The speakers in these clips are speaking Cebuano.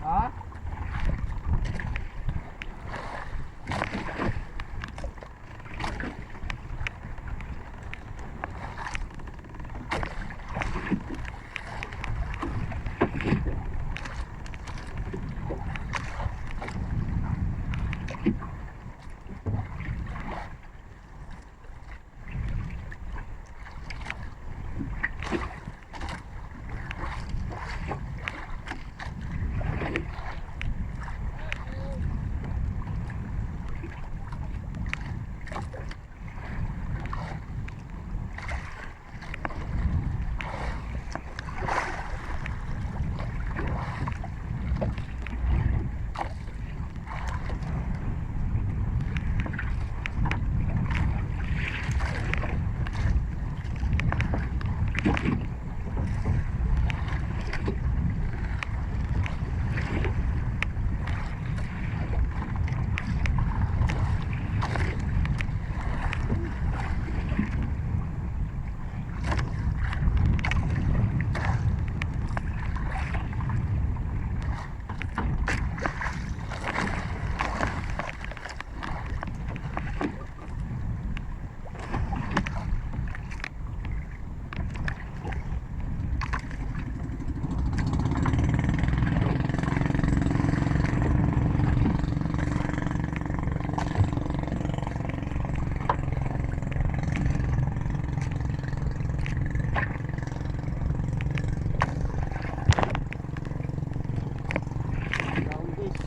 Ha? Brown fish.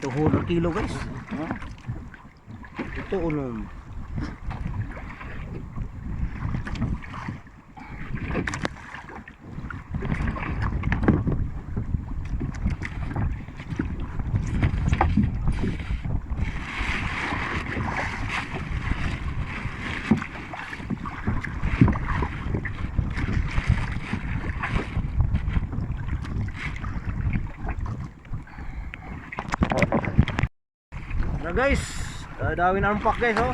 200 kilo, guys. Ha? Ito unom. Tara guys, dawin ang pack, guys, oh.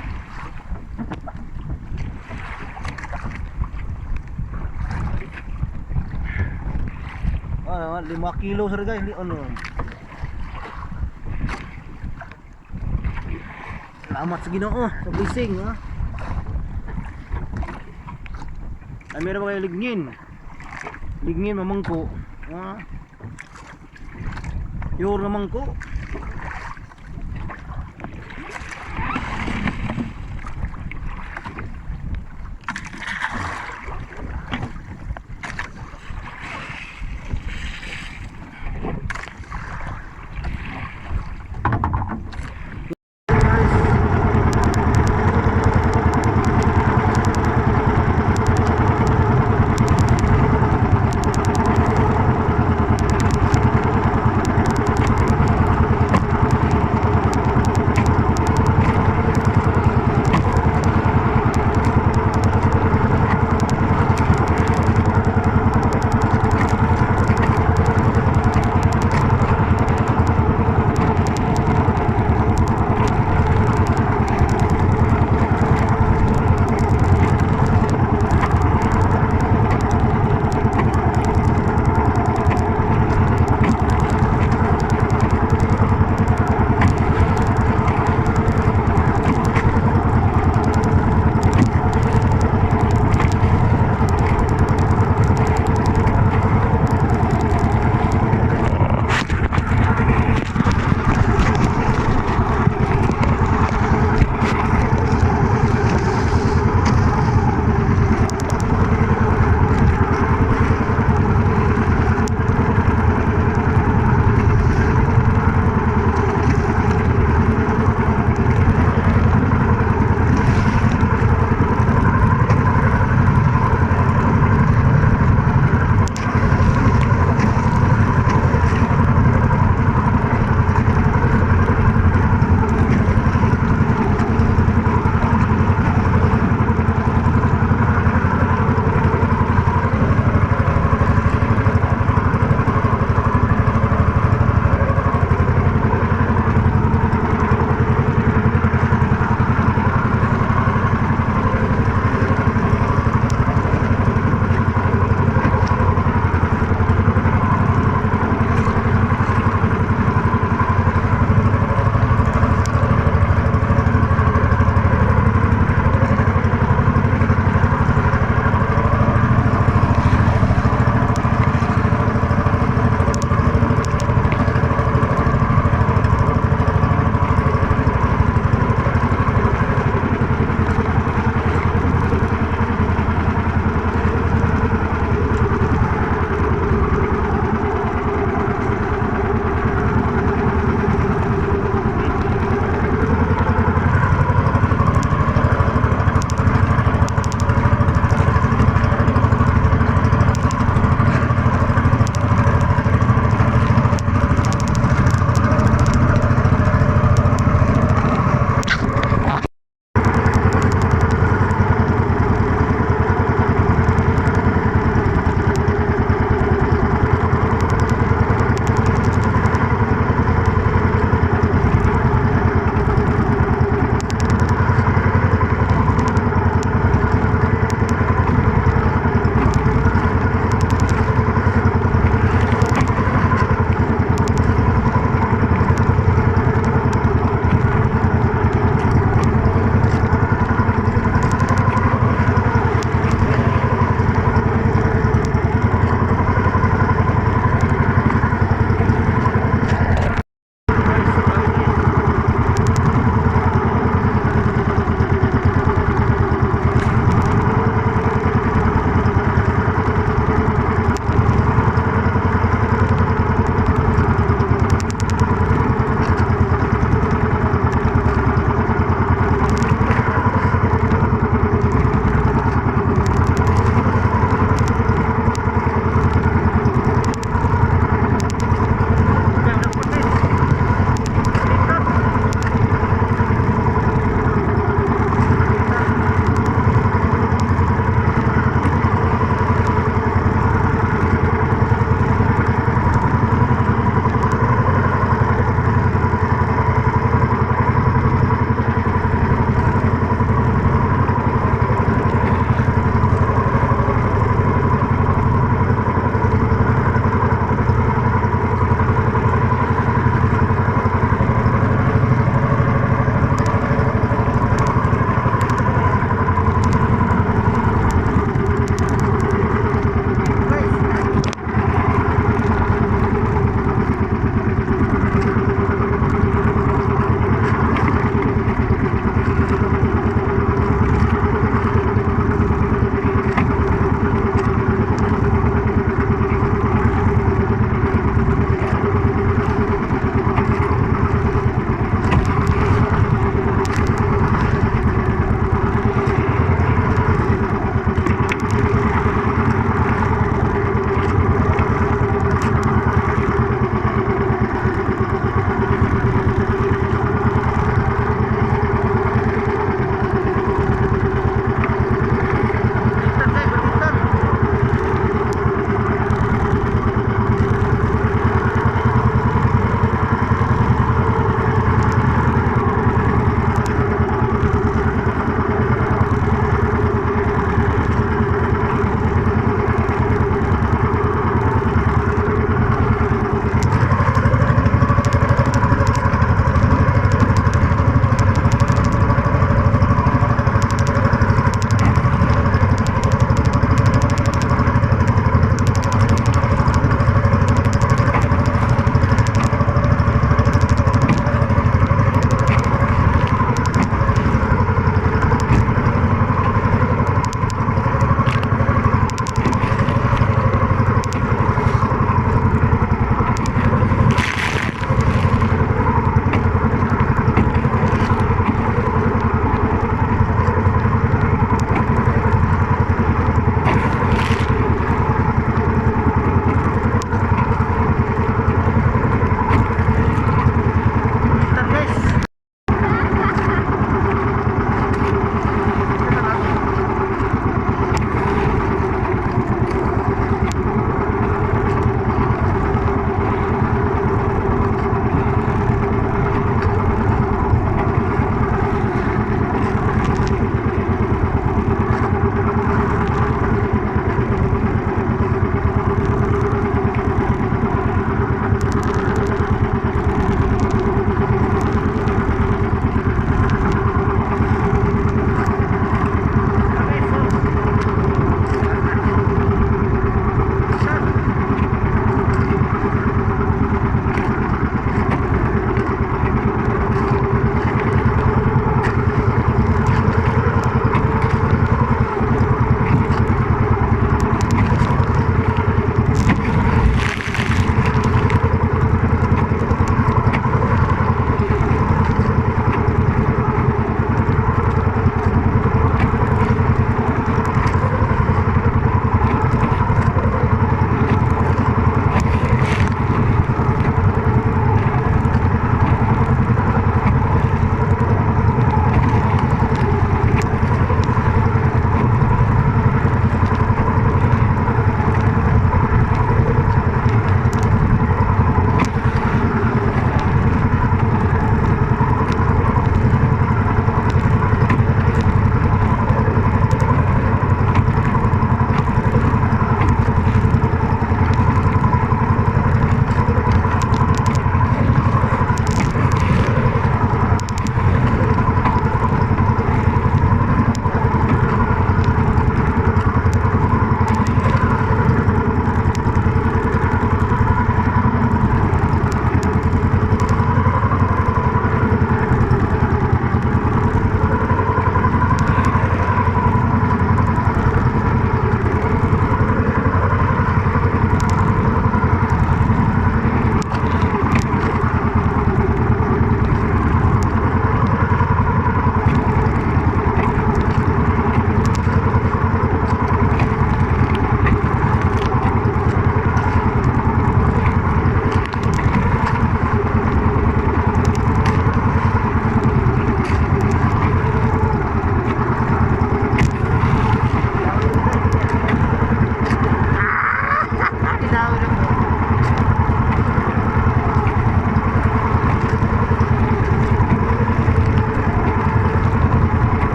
Ano, 5 kilo sir, guys, ano. Salamat sa Ginoo sa blessing, ha. Ay, meron ba kayo ligngin? Ligngin mamangko. Ha? Pure na mangko.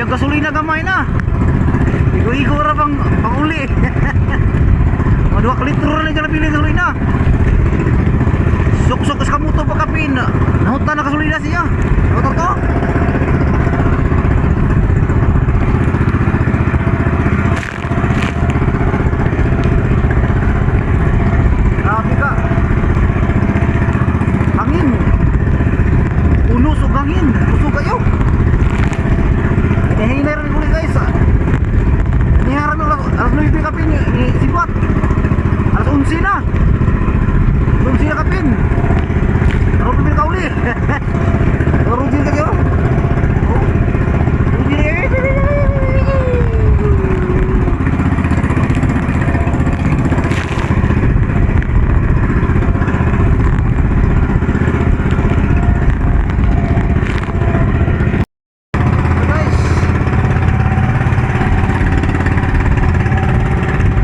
Iyang gasolina gamay na. Igo-igo ra pang panguli. Mga 2 ka litro ra lang nabili gasolina. Suksok sa kamuto pa kapin. Nahutan na gasolina siya. Motor to. Grabe ka. Hangin. Unos og hangin. Usog kayo. Hinihinay rin uli, guys, ah. Hinihinay rin alas 9 kapin ni Sibat. Alas 11 na. 11 na kapin. Karon pa ka uli. Rugin kayo. Oh. Rugin. Guys.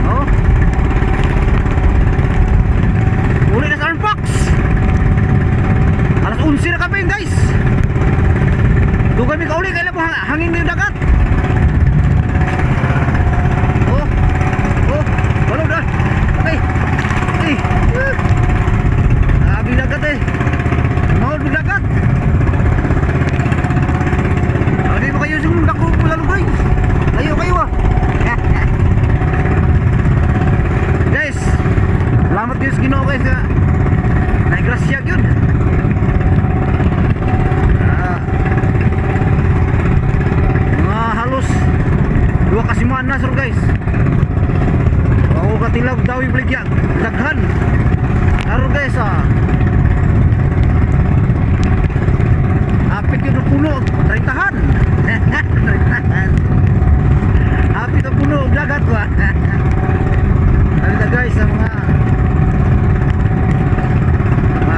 Oh. Uli na sa Armbox. Alas 11 na kami, guys. Dugay mi kauli kay mo hangin na yung dagat. Oh. Oh, balod ah. Ay. Ay. Ah. Grabe dagat eh. Mahal ng dagat. Ah, di ba kayo sa dako lalo, guys? Layo kayo ah. Guys, salamat Diyos Ginoo, guys, nga. Naigrasya yun. Ah, mga halos 2 ka semana sir, guys. Ako katilag daw yung baligya. Daghan. Karon, guys, ah. Hapit yun ang puno. Trentahan. Trentahan. Hapit ang puno og dagat ba. Sabi na, guys, sa mga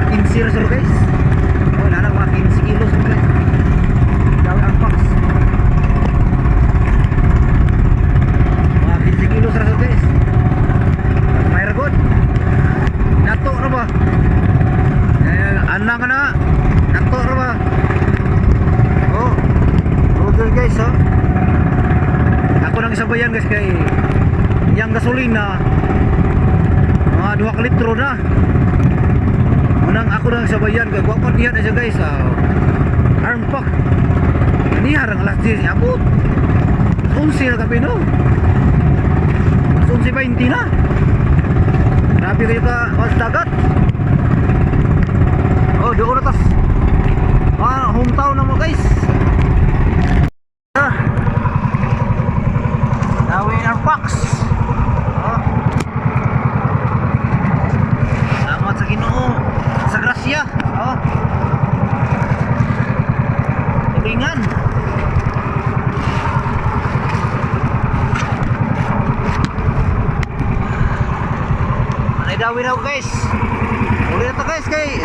15 sir, guys. Oh, wala na mga 15 kilos, sir, guys. Dawi ang box. Mga 15 kilos ra, sir, guys. Mayra good. Nato ra ba? Eh, anang ka na. Nato ra ba? Oh. Roger, guys, oh. Ako nang isabayan, guys, kay yang gasolina mga 2 ka litro na. Unang ako nang sabayan kay wa pa diha na siya, guys. Ah. Arm pack. Niya rang alas 10 abot. 11 na gabi no. 11:20 na. Grabe kayo ka mas dagat. Oh, doon na tas. Ah, hometown na mo, guys. Ah. Dawin ang box. Oh. Salamat sa Ginoo sa grasya. Oh. Tulingan. Manay dawin ako, guys. Uli na to, guys, kay